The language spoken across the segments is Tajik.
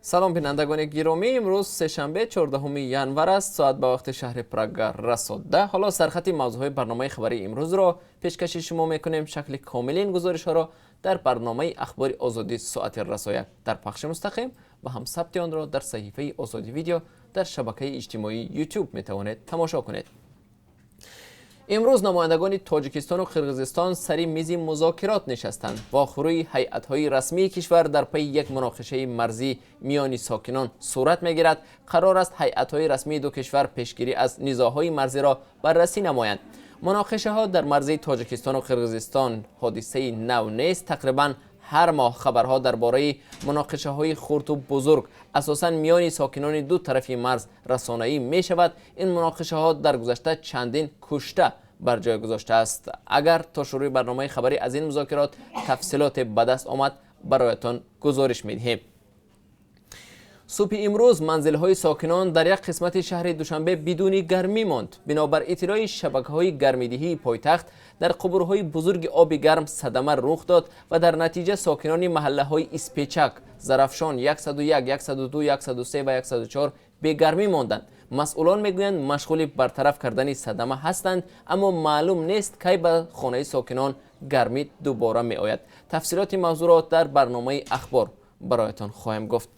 Салом, бинандагони гиромӣ. Имрӯз сешанбе, 14 январ аст. Соат ба вақти шаҳри Прага расо 10. Ҳоло сархати мавзӯъҳои барномаи хабарии имрӯзро пешкаши шумо мекунем. Шакли комили ин гузоришҳоро дар барномаи Ахбори Озодӣ соати расо 1 дар пахши мустақим ва ҳам сабти онро дар саҳифаи Озодӣ Видео дар шабакаи иҷтимоии Ютуб метавонед тамошо кунед. Имрӯз намояндагони Тоҷикистону Қирғизистон сари мизи музокирот нишастанд. Вохӯрии ҳайатҳои расмии кишвар дар пайи як муноқишаи марзӣ миёни сокинон сурат мегирад. Қарор аст, ҳайатҳои расмии ду кишвар пешгирӣ аз низоъҳои марзиро баррасӣ намоянд. Муноқишаҳо дар марзи Тоҷикистону Қирғизистон ҳодисаи нав нест. Тақрибан ҳар моҳ хабарҳо дар бораи муноқишаҳои хурду бузург, асосан миёни сокинони ду тарафи марз, расонаӣ мешавад. Ин муноқишаҳо дар гузашта чандин кушта бар ҷой гузоштааст. Агар то шурӯи барномаи хабарӣ аз ин музокирот тафсилоте ба даст омад, бароятон гузориш медиҳем. Субҳи имрӯз манзилҳои сокинон дар як қисмати шаҳри Душанбе бидуни гармӣ монд. Бинобар иттилои шабакаҳои гармидиҳии пойтахт, дар қубурҳои бузурги оби гарм садама рух дод ва дар натиҷа сокинони маҳаллаҳои Испечак, Зарафшон, 101, 102, 103 ва 104 бегармӣ монданд. Масъулон мегӯянд, машғули бартараф кардани садама ҳастанд, аммо маълум нест, кай ба хонаи сокинон гармӣ дубора меояд. Тафсилоти мавзӯъро дар барномаи Ахбор бароятон хоҳем гуфт.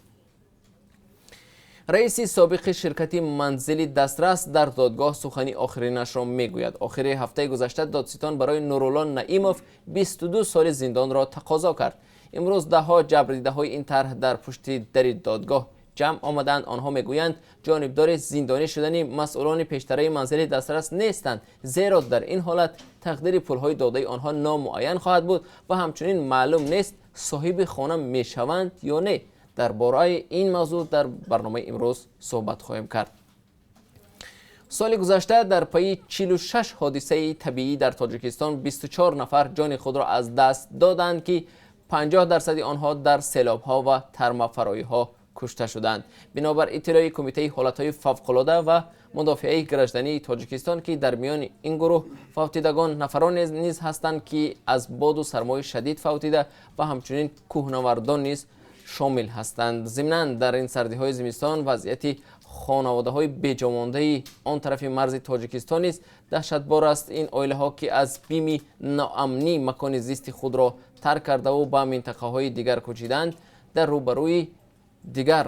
Раиси собиқи ширкати Манзили Дастрас дар додгоҳ сухани охиринашро мегӯяд. Охири ҳафтаи гузашта додситон барои Нурулло Наимов 22 соли зиндонро тақозо кард. Имрӯз даҳҳо ҷабрдидаҳои ин тарҳ дар пушти дари додгоҳ ҷамъ омаданд. Онҳо мегӯянд, ҷонибдори зиндонӣ шудани масъулони пештараи Манзили Дастрас нестанд, зеро дар ин ҳолат тақдири пулҳои додаи онҳо номуайян хоҳад буд ва ҳамчунин маълум нест, соҳиби хона мешаванд ё не. Дар бораи ин мавзӯъ дар барномаи имрӯз суҳбат хоҳем кард. Соли гузашта дар пайи 46 ҳодисаи табиӣ дар Тоҷикистон 24 нафар ҷони худро аз даст доданд, ки 50 дарсади онҳо дар селобҳо ва тармафароиҳо кушта шуданд. Бинобар иттилои Кумитаи ҳолатҳои фавқулода ва мудофиаи граждании Тоҷикистон, ки дар миёни ин гурӯҳ фавтидагон нафароне низ ҳастанд, ки аз боду сармои шадид фавтида ва ҳамчунин кӯҳнавардон низ шомил ҳастанд. Зимнан, дар ин сардиҳои зимистон вазъияти хонаводаҳои беҷомондаи он тарафи марзи Тоҷикистон низ даҳшатбор аст. Ин оилаҳо, ки аз бими ноамнӣ макони зисти худро тарк кардаву ба минтақаҳои дигар кӯчиданд, дар рӯбарӯи дигар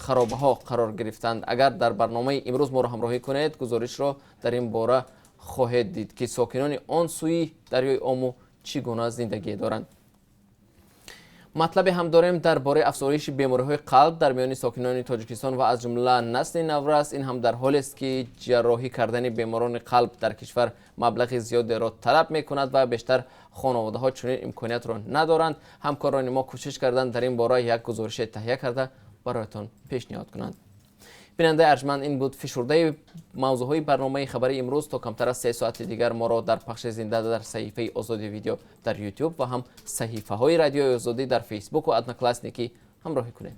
харобаҳо қарор гирифтанд. Агар дар барномаи имрӯз моро ҳамроҳӣ кунед, гузоришро дар ин бора хоҳед дид, ки сокинони он сӯи дарёи Ому чӣ гуна зиндагӣ доранд. Матлабе ҳам дорем дар бораи афзоиши бемориҳои қалб дар миёни сокинони Тоҷикистон ва аз ҷумла насли наврас. Ин ҳам дар ҳолест, ки ҷарроҳӣ кардани беморони қалб дар кишвар маблағи зиёдеро талаб мекунад ва бештар хонаводаҳо чунин имкониятро надоранд. Ҳамкорони мо кӯшиш карданд, дар ин бора як гузорише таҳия карда бароятон пешниҳод кунанд. Бинандаи арҷманд, ин буд фишурдаи мавзӯъҳои барномаи хабари имрӯз. То камтар аз 3 соати дигар моро дар пахши зинда дар саҳифаи Озодӣ Видео дар Ютуб ва ҳам саҳифаҳои Радиои Озодӣ дар Фейсбуку Одноклассники ҳамроҳӣ кунед.